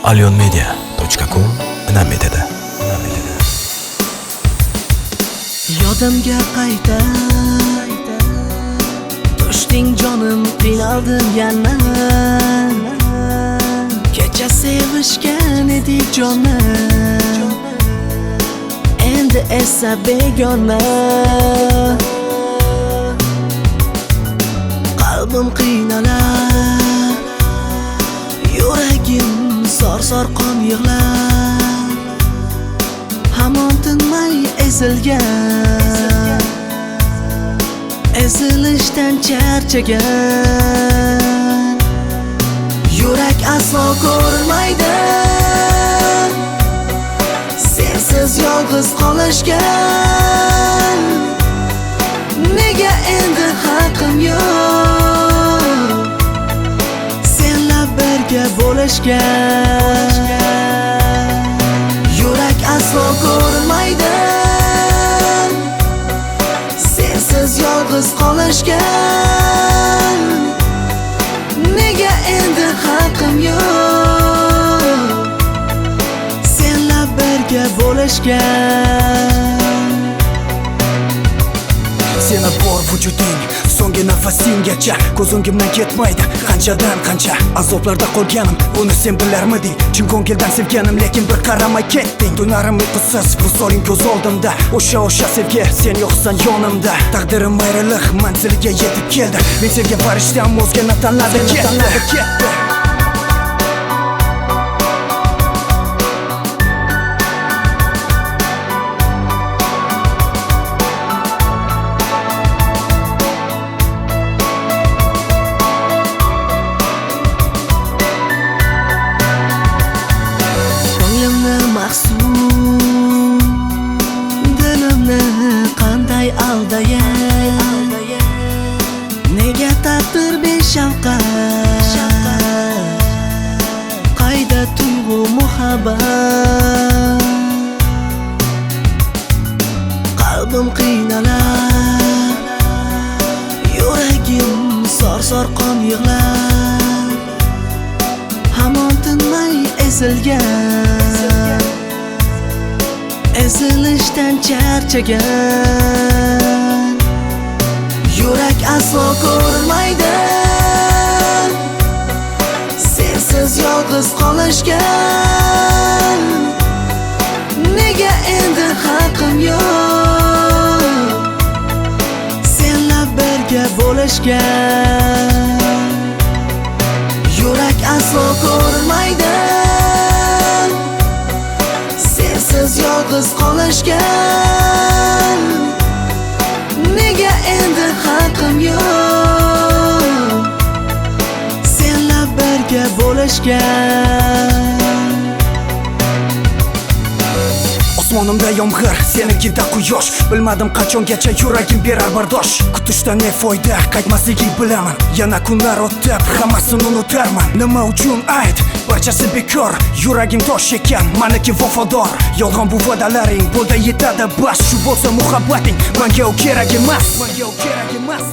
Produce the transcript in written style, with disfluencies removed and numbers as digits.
Alyonmedia.com inam etadi. Yodimga qayta tushding jonim, qiynaldim yana. Kecha sevishgan edik jonim, endi esa begona. Qalbim qiynalar, yuragim sor-sor qon yig'lar, hamon tinmay ezilgan, ezilishdan charchagan. Yurak aslo ko'rmaydi sensiz yolg'iz qolishgan. Nega endi haqqim yo'q senla birga bo'lishgan? Yurak aslo ko'rmaydi sensiz yolg'iz qolishgan. Nega endi haqqim yo'q senla birga bo'lishgan? Seni bor vujuding so'nggi nafasinggacha ko'z o'ngimdan ketmaydi. Qanchadan qancha azoblarda qolganim, buni sen bilarmiding? Chin ko'ngildan sevganim, lekin bir qaramay ketding. Tunlarim uyqusiz, visoling ko'z oldimda. O'sha sevgi, sen yo'qsan yonimda. Taqdirim ayriliq manziliga yetib keldi. Men sevgan farishtam o'zgani tanladi ketdi. Mahzun dilimni qanday aldayay? Nega taqdir beshafqat? Qayda tuyg'u muhabbat? Qalbim qiynalar, yuragim sor-sor qon yig'lar, hamon tinmay ezilgan, ezilishdan charchagan. Yurak aslo ko'rmaydi sensiz yolg'iz qolishgan. Nega endi haqqim yo'q senla birga bo'lishgan? Yurak aslo ko'rmaydi sensiz yolg'iz qolishgan. Nega endi haqqim yo'q senla birga bo'lishgan? Osmonimda yomg'ir, senikida quyosh. Bilmadim qachongacha yuragim berar bardosh. Kutishdan ne foyda, qaytmasliging bilaman. Yana kunlar o'tib, hammasini unutarman. Nima uchun ayt, barchasi bekor. Yuragim tosh ekan, maniki vafodor. Yolg'on bu va'dalaring, bo'ldi yetadi bas. Shu bo'lsa muhabbating, menga u kerak emas. Menga u kerak emas.